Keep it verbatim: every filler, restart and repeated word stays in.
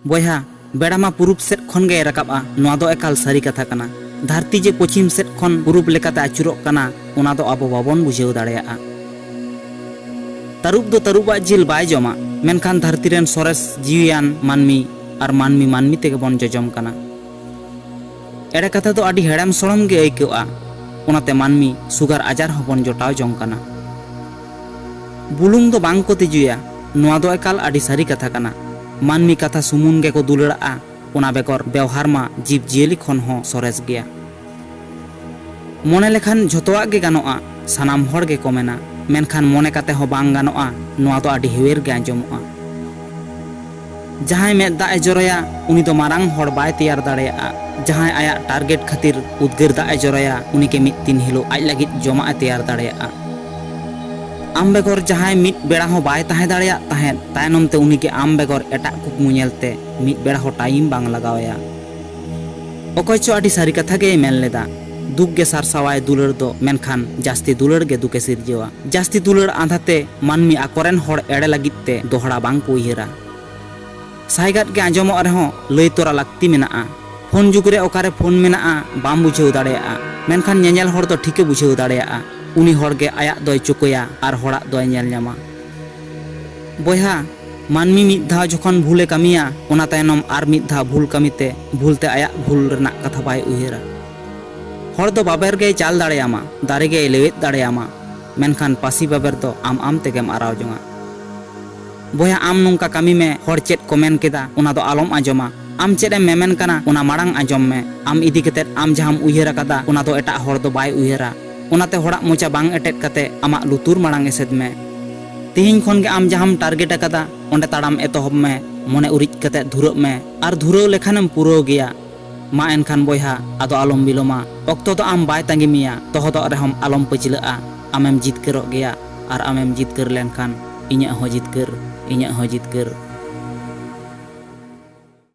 ᱵᱚᱭᱦᱟ, ᱵᱮᱲᱟ ᱢᱟ ᱯᱩᱨᱩᱵ ᱥᱮᱫ ᱠᱷᱚᱱ ᱜᱮᱭ ᱨᱟᱠᱟᱵᱼᱟ, ᱱᱚᱣᱟ ᱫᱚ ᱮᱠᱟᱞ ᱥᱟᱹᱨᱤ ᱠᱟᱛᱷᱟ ᱠᱟᱱᱟ᱾ ᱫᱷᱟᱹᱨᱛᱤ ᱡᱮ ᱯᱚᱪᱷᱤᱢ ᱥᱮᱫ ᱠᱷᱚᱱ ᱯᱩᱨᱩᱵ ᱞᱮᱠᱟᱛᱮ ᱟᱹᱪᱩᱨᱚᱜ ᱠᱟᱱᱟ, ᱚᱱᱟ ᱫᱚ ᱟᱵᱚ ᱵᱟᱵᱚᱱ ᱵᱩᱡᱷᱟᱹᱣ ᱫᱟᱲᱮᱭᱟᱜᱼᱟ᱾ ᱛᱟᱹᱨᱩᱵ ᱫᱚ ᱛᱟᱹᱨᱩᱵᱟᱜ ᱡᱤᱞ ᱵᱟᱭ ᱡᱚᱢᱟ, ᱢᱮᱱᱠᱷᱟᱱ ᱫᱷᱟᱹᱨᱛᱤ ᱨᱮᱱ ᱥᱚᱨᱮᱥ ᱡᱤᱣᱤᱭᱟᱱ ᱢᱟᱹᱱᱢᱤ ᱟᱨ ᱢᱟᱹᱱᱢᱤ ᱢᱟᱹᱱᱢᱤ ᱛᱮᱜᱮ ᱵᱚᱱ ᱡᱚᱡᱚᱢ ᱠᱟᱱᱟ᱾ ᱮᱲᱮ ᱠᱟᱛᱷᱟ ᱫᱚ ᱟᱹᱰᱤ ᱦᱮᱲᱮᱢ ᱥᱚᱲᱚᱢ ᱜᱮ ᱟᱹᱭᱠᱟᱹᱜᱼᱟ, ᱚᱱᱟᱛᱮ ᱢᱟᱹᱱᱢᱤ ᱥᱩᱜᱟᱨ ᱟᱡᱟᱨ ᱦᱚᱸᱵᱚᱱ ᱡᱚᱴᱟᱣ ᱡᱚᱝ ᱠᱟᱱᱟ᱾ ᱵᱩᱞᱩᱝ ᱫᱚ ᱵᱟᱝ ᱠᱚ ᱛᱤᱡᱩᱭᱟ, ᱱᱚᱣᱟ ᱫᱚ ᱮᱠᱟᱞ ᱟᱹᱰᱤ ᱥᱟᱹᱨᱤ ᱠᱟᱛᱷᱟ ᱠᱟᱱᱟ᱾ ᱢᱟᱹᱱᱢᱤ ᱠᱟᱛᱷᱟ ᱥᱩᱢᱩᱝ ᱜᱮᱠᱚ ᱫᱩᱞᱟᱹᱲᱟᱜᱼᱟ, ᱚᱱᱟ ᱵᱮᱜᱚᱨ ᱵᱮᱣᱦᱟᱨ ᱢᱟ ᱡᱤᱵᱽ ᱡᱤᱭᱟᱹᱞᱤ ᱠᱷᱚᱱ ᱦᱚᱸ ᱥᱚᱨᱮᱥ ᱜᱮᱭᱟ᱾ ᱢᱚᱱᱮ ᱞᱮᱠᱷᱟᱱ ᱡᱷᱚᱛᱚᱣᱟᱜ ᱜᱮ ᱜᱟᱱᱚᱜᱼᱟ, ᱥᱟᱱᱟᱢ ᱦᱚᱲ ᱜᱮᱠᱚ ᱢᱮᱱᱟ, ᱢᱮᱱᱠᱷᱟᱱ ᱢᱚᱱᱮ ᱠᱟᱛᱮ ᱦᱚᱸ ᱵᱟᱝ ᱜᱟᱱᱚᱜᱼᱟ, ᱱᱚᱣᱟ ᱫᱚ ᱟᱹᱰᱤ ᱦᱮᱣᱮᱨ ᱜᱮ ᱟᱸᱡᱚᱢᱚᱜᱼᱟ᱾ ᱡᱟᱦᱟᱸᱭ ᱢᱮᱫ ᱫᱟᱜ ᱮ ᱡᱚᱨᱚᱭᱟ, ᱩᱱᱤ ᱫᱚ ᱢᱟᱨᱟᱝ ᱦᱚᱲ ᱵᱟᱭ ᱛᱮᱭᱟᱨ ᱫᱟᱲᱮᱭᱟᱜᱼᱟ᱾ ᱡᱟᱦᱟᱸᱭ ᱟᱭᱟᱜ ᱴᱟᱨᱜᱮᱴ ᱠᱷᱟᱹᱛᱤᱨ ᱩᱫᱽᱜᱟᱹᱨ ᱫᱟᱜ ᱮ ᱡᱚᱨᱚᱭᱟ, ᱩᱱᱤᱜᱮ ᱢᱤᱫ ᱫᱤᱱ ᱦᱤᱞᱳᱜ ᱟᱡ ᱞᱟᱹᱜᱤᱫ ᱡᱚᱢᱟᱜ ᱮ ᱛᱮᱭᱟᱨ ᱫᱟᱲᱮᱭᱟᱜᱼᱟ᱾ ᱟᱢ ᱵᱮᱜᱚᱨ ᱡᱟᱦᱟᱸᱭ ᱢᱤᱫ ᱵᱮᱲᱟ ᱦᱚᱸ ᱵᱟᱭ ᱛᱟᱦᱮᱸ ᱫᱟᱲᱮᱭᱟᱜ ᱛᱟᱦᱮᱸᱫ, ᱛᱟᱭᱱᱚᱢ ᱛᱮ ᱩᱱᱤᱜᱮ ᱟᱢ ᱵᱮᱜᱚᱨ ᱮᱴᱟᱜ ᱠᱩᱠᱢᱩ ᱧᱮᱞᱛᱮ ᱢᱤᱫ ᱵᱮᱲᱟ ᱦᱚᱸ ᱴᱟᱭᱤᱢ ᱵᱟᱝ ᱞᱟᱜᱟᱣ ᱟᱭᱟ᱾ ᱚᱠᱚᱭ ᱪᱚ ᱟᱹᱰᱤ ᱥᱟᱹᱨᱤ ᱠᱟᱛᱷᱟ ᱜᱮᱭ ᱢᱮᱱ ᱞᱮᱫᱟ, "ᱫᱩᱠ ᱜᱮ ᱥᱟᱨᱥᱟᱣᱟᱭ ᱫᱩᱞᱟᱹᱲ ᱫᱚ, ᱢᱮᱱᱠᱷᱟᱱ ᱡᱟᱹᱥᱛᱤ ᱫᱩᱞᱟᱹᱲ ᱜᱮ ᱫᱩᱠᱮ ᱥᱤᱨᱡᱟᱹᱣᱟ᱾" ᱡᱟᱹᱥᱛᱤ ᱫᱩᱞᱟᱹᱲ ᱟᱸᱫᱷᱟᱛᱮ ᱢᱟᱹᱱᱢᱤ ᱟᱠᱚᱨᱮᱱ ᱦᱚᱲ ᱮᱲᱮ ᱞᱟᱹᱜᱤᱫ ᱛᱮ ᱫᱚᱦᱲᱟ ᱵᱟᱝ ᱠᱚ ᱩᱭᱦᱟᱹᱨᱟ᱾ ᱥᱟᱭᱜᱟᱫ ᱜᱮ ᱟᱸᱡᱚᱢᱚᱜ ᱨᱮᱦᱚᱸ ᱞᱟᱹᱭ ᱛᱚᱨᱟ ᱞᱟᱹᱠᱛᱤ ᱢᱮᱱᱟᱜᱼᱟ᱾ ᱯᱷᱳᱱ ᱡᱩᱜᱽ ᱨᱮ ᱚᱠᱟᱨᱮ ᱯᱷᱳᱱ ᱢᱮᱱᱟᱜᱼᱟ ᱵᱟᱢ ᱵᱩᱡᱷᱟᱹᱣ ᱫᱟᱲᱮᱭᱟᱜᱼᱟ, ᱢᱮᱱᱠᱷᱟᱱ ᱧᱮᱧᱮᱞ ᱦᱚᱲ ᱫᱚ ᱴᱷᱤᱠᱮ ᱵᱩᱡᱷᱟᱹᱣ ᱫᱟᱲᱮᱭᱟᱜᱼᱟ᱾ ᱩᱱᱤ ᱦᱚᱲ ᱜᱮ ᱟᱭᱟᱜ ᱫᱚᱭ ᱪᱩᱠᱟᱹᱭᱟ ᱟᱨ ᱦᱚᱲᱟᱜ ᱫᱚᱭ ᱧᱮᱞ ᱧᱟᱢᱟ᱾ ᱵᱚᱭᱦᱟ, ᱢᱟᱹᱱᱢᱤ ᱢᱤᱫ ᱫᱷᱟᱣ ᱡᱚᱠᱷᱚᱱ ᱵᱷᱩᱞᱮ ᱠᱟᱹᱢᱤᱭᱟ, ᱚᱱᱟ ᱛᱟᱭᱱᱚᱢ ᱟᱨ ᱢᱤᱫ ᱫᱷᱟᱣ ᱵᱷᱩᱞ ᱠᱟᱹᱢᱤᱛᱮ ᱵᱷᱩᱞᱛᱮ ᱟᱭᱟᱜ ᱵᱷᱩᱞ ᱨᱮᱱᱟᱜ ᱠᱟᱛᱷᱟ ᱵᱟᱭ ᱩᱭᱦᱟᱹᱨᱟ᱾ ᱦᱚᱲ ᱫᱚ ᱵᱟᱵᱮᱨ ᱜᱮᱭ ᱪᱟᱞ ᱫᱟᱲᱮᱭᱟᱢᱟ, ᱫᱟᱨᱮ ᱜᱮᱭ ᱞᱮᱣᱮᱫ ᱫᱟᱲᱮᱭᱟᱢᱟ, ᱢᱮᱱᱠᱷᱟᱱ ᱯᱟᱹᱥᱤ ᱵᱟᱵᱮᱨ ᱫᱚ ᱟᱢ ᱟᱢ ᱛᱮᱜᱮᱢ ᱟᱨᱟᱣ ᱡᱚᱝᱟ᱾ ᱵᱚᱭᱦᱟ, ᱟᱢ ᱱᱚᱝᱠᱟ ᱠᱟᱹᱢᱤ ᱢᱮ, ᱦᱚᱲ ᱪᱮᱫ ᱠᱚ ᱢᱮᱱ ᱠᱮᱫᱟ, ᱚᱱᱟ ᱫᱚ ᱟᱞᱚᱢ ᱟᱸᱡᱚᱢᱟ᱾ ᱟᱢ ᱪᱮᱫ ᱮᱢ ᱢᱮᱢᱮᱱ ᱠᱟᱱᱟ, ᱚᱱᱟ ᱢᱟᱲᱟᱝ ᱟᱸᱡᱚᱢ ᱢᱮ᱾ ᱟᱢ ᱤᱫᱤ ᱠᱟᱛᱮᱫ ᱟᱢ ᱡᱟᱦᱟᱸᱢ ᱩᱭᱦᱟᱹᱨ ᱟᱠᱟᱫᱟ, ᱚᱱᱟ ᱫᱚ ᱮᱴᱟᱜ ᱦᱚᱲ ᱫᱚ ᱵᱟᱭ ᱩᱭᱦᱟᱹᱨᱟ᱾ ᱚᱱᱟᱛᱮ ᱦᱚᱲᱟᱜ ᱢᱚᱪᱟ ᱵᱟᱝ ᱮᱴᱮᱫ ᱠᱟᱛᱮ ᱟᱢᱟᱜ ᱞᱩᱛᱩᱨ ᱢᱟᱲᱟᱝ ᱮᱥᱮᱫ ᱢᱮ᱾ ᱛᱮᱦᱮᱧ ᱠᱷᱚᱱ ᱜᱮ ᱟᱢ ᱡᱟᱦᱟᱸᱢ ᱴᱟᱨᱜᱮᱴ ᱟᱠᱟᱫᱟ, ᱚᱸᱰᱮ ᱛᱟᱲᱟᱢ ᱮᱛᱚᱦᱚᱵ ᱢᱮ᱾ ᱢᱚᱱᱮ ᱩᱨᱤᱡ ᱠᱟᱛᱮ ᱫᱷᱩᱨᱟᱹᱜ ᱢᱮ, ᱟᱨ ᱫᱷᱩᱨᱟᱹᱣ ᱞᱮᱠᱷᱟᱱᱮᱢ ᱯᱩᱨᱟᱹᱣ ᱜᱮᱭᱟ᱾ ᱢᱟ ᱮᱱᱠᱷᱟᱱ ᱵᱚᱭᱦᱟ, ᱟᱫᱚ ᱟᱞᱚᱢ ᱵᱤᱞᱚᱢᱟ᱾ ᱚᱠᱛᱚ ᱫᱚ ᱟᱢ ᱵᱟᱭ ᱛᱟᱺᱜᱤ ᱢᱮᱭᱟ᱾ ᱛᱚᱦᱚᱫᱚᱜ ᱨᱮᱦᱚᱸᱢ ᱟᱞᱚᱢ ᱯᱟᱹᱪᱷᱞᱟᱹᱜᱼᱟ᱾ ᱟᱢᱮᱢ ᱡᱤᱛᱠᱟᱹᱨᱚᱜ ᱜᱮᱭᱟ, ᱟᱨ ᱟᱢᱮᱢ ᱡᱤᱛᱠᱟᱹᱨ ᱞᱮᱱᱠᱷᱟᱱ ᱤᱧᱟᱹᱜ ᱦᱚᱸ ᱡᱤᱛᱠᱟᱹᱨ, ᱤᱧᱟᱹᱜ ᱦᱚᱸ ᱡᱤᱛᱠᱟᱹᱨ᱾